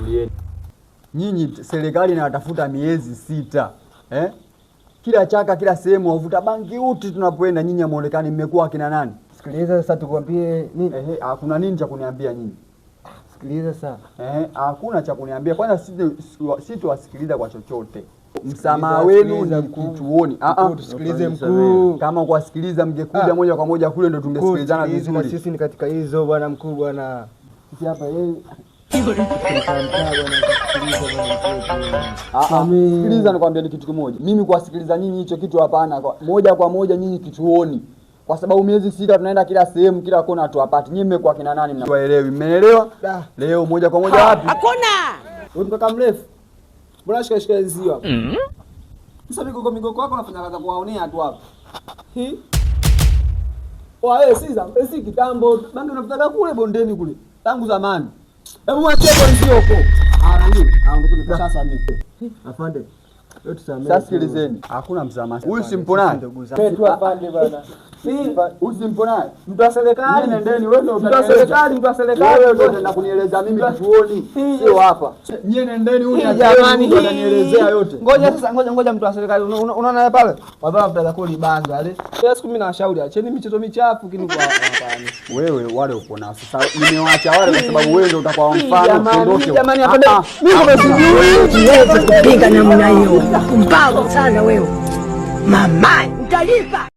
Tulieni. Nyinyi serikali inawatafuta miezi 6. Eh? Kila chaka, kila sehemu wavuta bangi uti tunapoenda, nyinyi hamuonekani, mmekuwa akina nani? Sikiliza sasa tukwambie nini? Ehe, hakuna nini cha kuniambia nyinyi. Sikiliza sasa. Ehe, hakuna cha kuniambia. Kwanza sisi tuwasikiliza kwa chochote. Msamaha wenu ni kituoni. Tusikilize mkuu. Kama kuwasikiliza mngekuja moja kwa moja kule ndo tungesikilizana vizuri. Sisi ni katika hizo bwana mkuu bwana. Sisi hapa yeye. Sikiliza nikwambia ni kitu kimoja. Mimi kuwasikiliza nyinyi hicho kitu hapana. Moja kwa moja nyinyi kituoni. Kwa sababu miezi 6 tunaenda kila sehemu, kila kona hatuwapati. Nyinyi mmekuwa kina nani mnawaelewi? Mmeelewa? Leo moja kwa moja wapi? Hakuna. Wewe mkaka mrefu. Mbona shika shika hizo hapo? Sasa migoko migoko wako unafanya kaza kuwaonea tu hapo. Hi? Wewe si kitambo, bangi unafutaka kule bondeni kule tangu zamani. Hebu mwachie polisi huko. Nani? Ndio sasa mimi. Afande. Wewe tusamee. Sasa sikilizeni. Hakuna msamaha. Huyu simpo naye. Tu afande bwana. Huyu simpo naye. Mtu wa serikali. Nendeni wewe ndio mtu wa serikali, mtu wa serikali. Wewe ndio utaenda kunieleza mimi kituoni, sio hapa. Nyie nendeni huyu jamani atanielezea yote. Ngoja sasa, ngoja mtu wa serikali. Unaona pale? Wababa mtaza kuli bangi wale. Kila siku mimi nawashauri acheni michezo michafu kini kwa hapana. Wewe wale upo nao. Sasa nimewaacha wale kwa sababu wewe ndio utakuwa mfano uondoke. Jamani afande, mimi kama sijui. Wewe kupiga namna hiyo. Pumbavu sana wewe. Mama, utalipa.